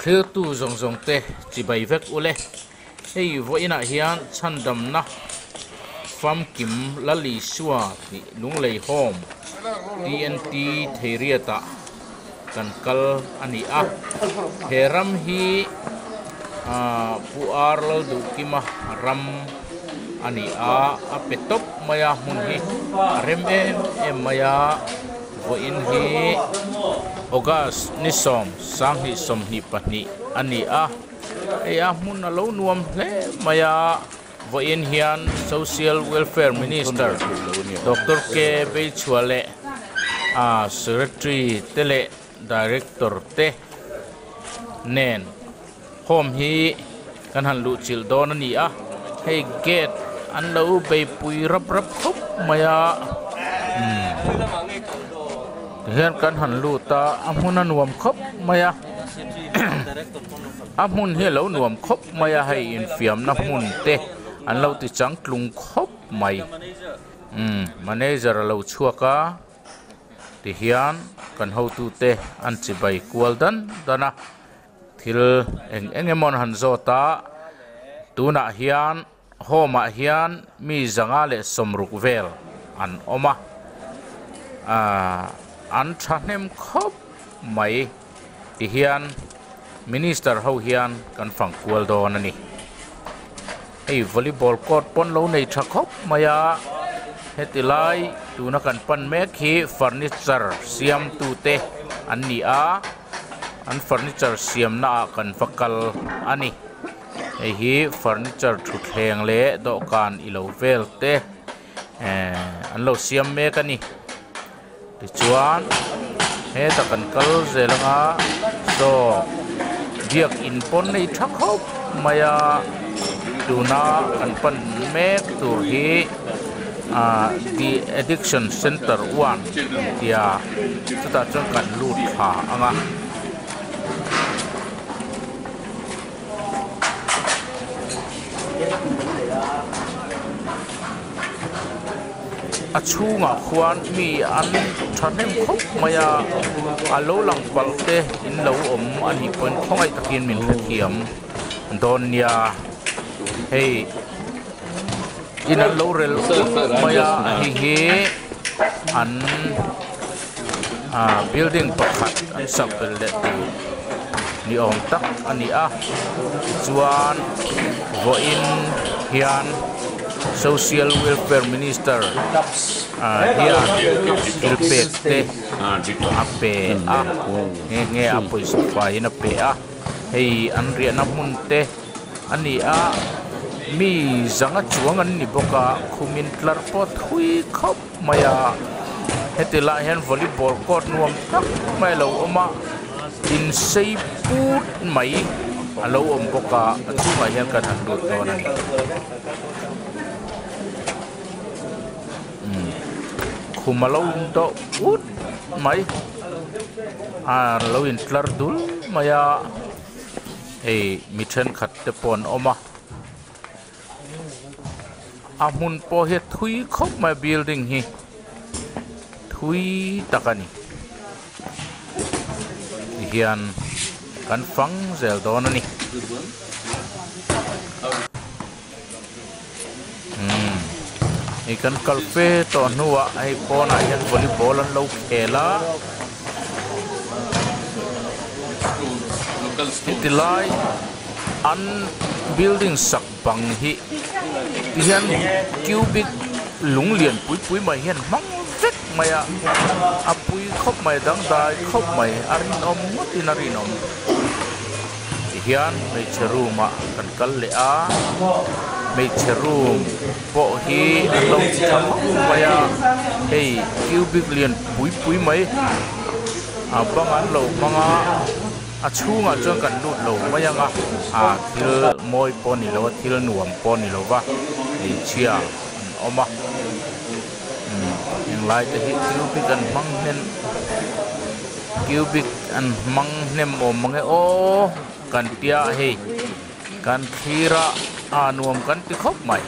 Thiltu zawng zawng te chibai vek ule. Hei vawiinah hian chhandamna famkim Lalisua tih Lunglei Home TNT Theiriatah kan kal a ni a. He ram hi Pu Ar Lalduhkima ram a ni a, a pe tawp mai a hmun hi a rem em em mai a. Vawiin hi August ni 29 22 a ni a, hei a hmun a lo nuam hle mai a, vawiin hian Social Welfare Minister Doctor K Beichhua leh a Secretary te leh Director te nen home hi kan han luh chilh dawn a ni a, hei gate an lo beipui rap rap khawp mai a, umm tihian kan han lut a, a hmun a nuam khawp mai a, a hmun hi a lo nuam khawp mai a, hei infiamna hmun te an lo ti changtlung khawp mai, umm manager a lo chhuak a. Tihian kan hotute an chibai kual dan dan a, thil eng eng emaw an han zawt a, tunah hian home ah hian mi 160 vel an awm a, aaa an thahnem khawp mai tihian minister ho hian kan fang kual dawn a ni. Hei volleyball court pawn lo nei tha khawp mai a, heti lai tuna kan pan mek hi furniture siam tute an ni a, an furniture siamna ah kan va kal a ni. Hei hi furniture thutthleng leh dawhkan ilo vel te ehh an lo siam mek a ni. Tichuan heta kan kal zel anga saw biakin pawn nei tha khawp mai a tuna kan pan mek tur hi ah the addiction center one tia chutah chuan kan lut thla ang a. A chhungah khuan mi an thahnem khawp mai a a lo lang palh te in lo awm a nih pawhin khawngaih takin min hrethiam dawn nia hei in an lo rel ut mai a hei hi an ah building pakhat an sak belh leh tur ni awm tak a ni a tichuan vawiin hian social welfare minister ah hian thil pek te a pe a nghe nghe a pawisa faiin a pe a hei an riahna hmun te a ni a mi zanga chuang an ni bawk a khumin tlar pawh thui khawp mai a heti lai hian volleyball court nuam tak mai a lo awm a in sei put mai a lo awm bawk a a chhungah hian kan han lut dawn a ni umm khum a lo in dawh ut mai a lo in tlar dul mai a hei mi thenkhat te pawh an awm a. A hmun pawh hi a thui khawp mai a building hi thui tak a ni tihian kan fang zel dawn a ni umm hei kan kal fe tawh hnuah hei pawnah hian volleyball an lo khel a heti lai an building sak bang hi tihian cubic lung lian pui pui mai hian hmang vek mai a a pui khawp mai a dangdai khawp mai a rinawm ngawtin a rinawm tihian hmeichhe room ah kan kal leh a hmeichhe room pawh hi an lo ti tha khawp mai a hei cubic lian pui pui mai a bang an lo hmang a. A chhungah chuan kan lut lo mai ang a, ah thil mawi pawh ni lo a, thil nuam pawh ni lo va, hmeichhia an awm a, umm englai te hi cubic an hmang hnem cubic an hmang hnem awm mang e aw kan tia hei kan thlir a, ah nuam kan ti khawp mai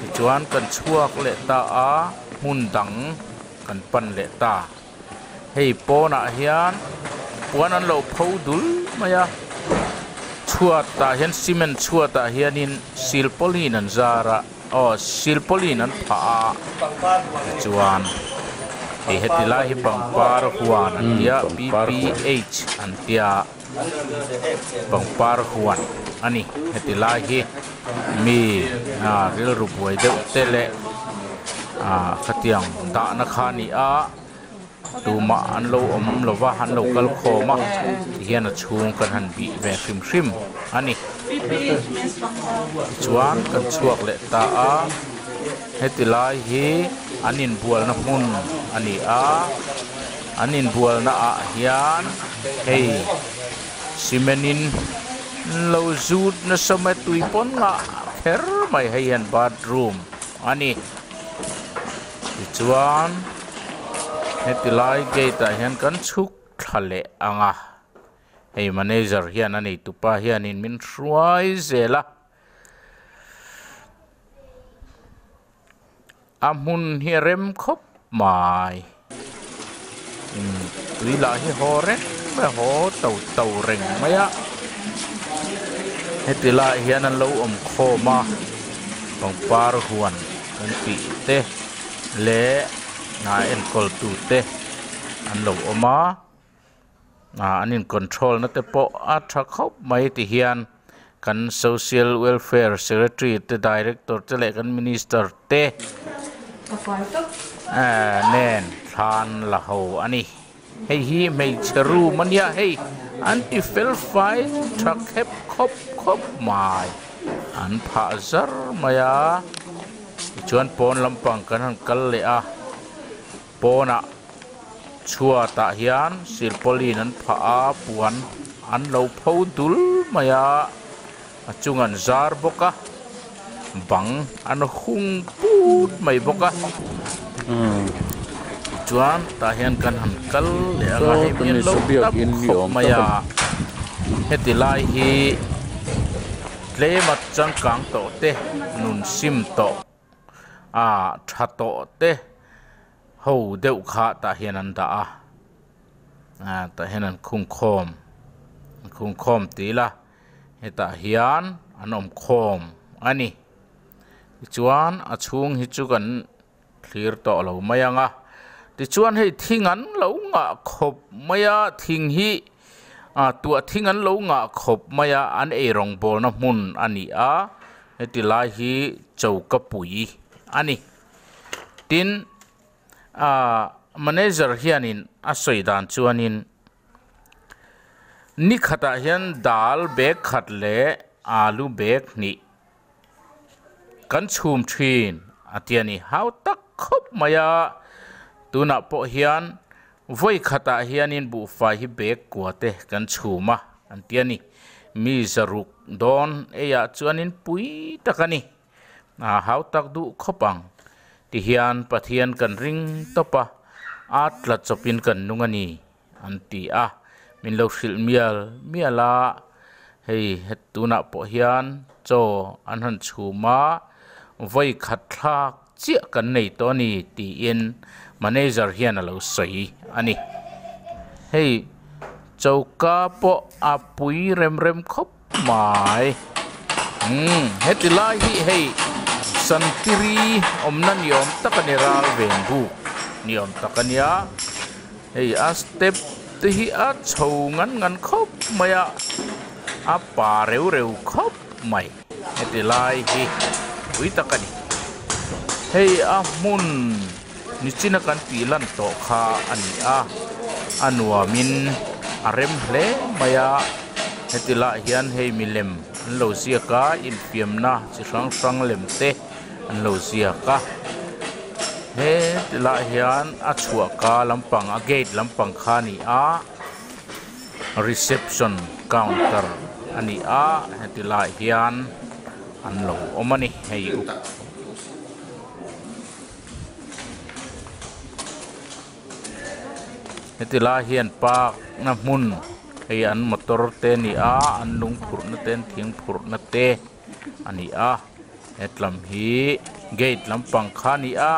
tichuan kan chhuak leh ta a hmun dang kan pan leh ta. Hei pawnah hian puan an lo pho dul mai a. Chhuatah hian cement chhuatah hianin silpauline an zar a aw silpauline an phah a tichuan hei heti lai hi pangpar huan an tia P_P_H an tia pangpar huan a ni heti lai hi mi ah rilru buai deuh te leh ah khatiang dahna kha a ni a. Tumah an lo awm lo va, an lo kal khawm a, tihian a chhung kan han bih ve hrim hrim a ni. Tichuan kan chhuak leh ta a, heti lai hi an inbualna hmun a ni a, an inbualna ah hian hei cement in lo zut nasa mai tui pawn ngah kher mai hei hian bathroom a ni. Tichuan heti lai gate ah hian kan chhuk thla leh ang a, hei manager hian a neitupa hianin min hruai zel a, a hmun hi a rem khawp mai, umm tui lah hi haw reng mai a haw to to reng mai a, heti laiah hian an lo awm khawm a pangpar huan. Kan tih te leh a enkawl tu te an lo awm a ah an in control na te pawh a tha khawp mai ti hian kan social welfare secretary te director te leh kan minister te eh nen thlan la ho a ni hei hi hmeichhe room a nia hei an ti fel fai tha khep khawp khawp mai an phah zar mai a tichuan pawn lampang kan han kal leh a pawnah chhuatah hian silpauline an phah a puan an lo pho dul mai a a chung an zar bawk a bang an hung put mai bawk a tichuan tah hian kan han kal leh ang a hei mi an lo tam khawp mai a heti lai hi tlema changkang tawh te nun sim tawh ah tha tawh te ho deuh kha tah hian an dah a ah tah hian an khung khawm an khung khawm tih ila. Hetah hian an awm khawm a ni. Tichuan a chhung hi chu kan thlir tawh lo mai ang a. Tichuan hei thing an lo ngah khawp mai a, thing hi ah tuah thing an lo ngah khawp mai a, an eirawng bawlna hmun a ni a, heti lai hi choka pui a ni. Tin, ah manager hianin a sawi dan chuanin. Ni khatah hian dal bag khat leh alu bag hnih kan chhum thin a ti a ni. Hau tak khawp mai a, tunah pawh hian vawi khatah hianin buhfai hi bag kua te kan chhum a an ti a ni. Mi zaruk dawn eiah chuanin pui tak a ni. A hau tak duh khawp ang. Tihian Pathian kan ring tawp a, a tla chawpin kan nung a ni an ti a. Min lo hrilh mial mial a, hei het tunah pawh hian chaw an han chhum a, vawi khat thlak chiah kan nei tawh a ni tiin manager hian a lo sawi a ni. Hei choka pawh a pui rem rem khawp mai. Umm heti lai hi hei santiri awmna ni awm tak a ni ral ven buk ni awm tak a nia hei a step te hi a chho ngan ngan khawp mai a a pa reu reu khawp mai heti lai hi pui tak a ni hei a hmun nichina kan tih lan tawh kha a ni a a nuamin a rem hle mai a heti lah hian hei milem an lo ziak a infiamna chi hrang hrang lem te an lo ziak a heti lah hian a chhuah ka lampang a gate lampang kha a ni a reception counter a ni a heti lah hian an lo awm a ni hei. Heti lai hian park na hmun hei an motor te a ni a an lung phurhna te an thing phurhna te a ni a hetlam hi gate lampang kha a ni a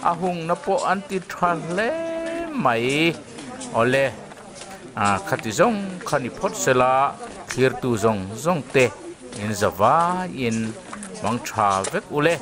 a hungna pawh an ti tha hle mai awle ah khati zawng kha ni phawt sela. thlirtu zawng zawng te in za vaiin mang tha vek ule.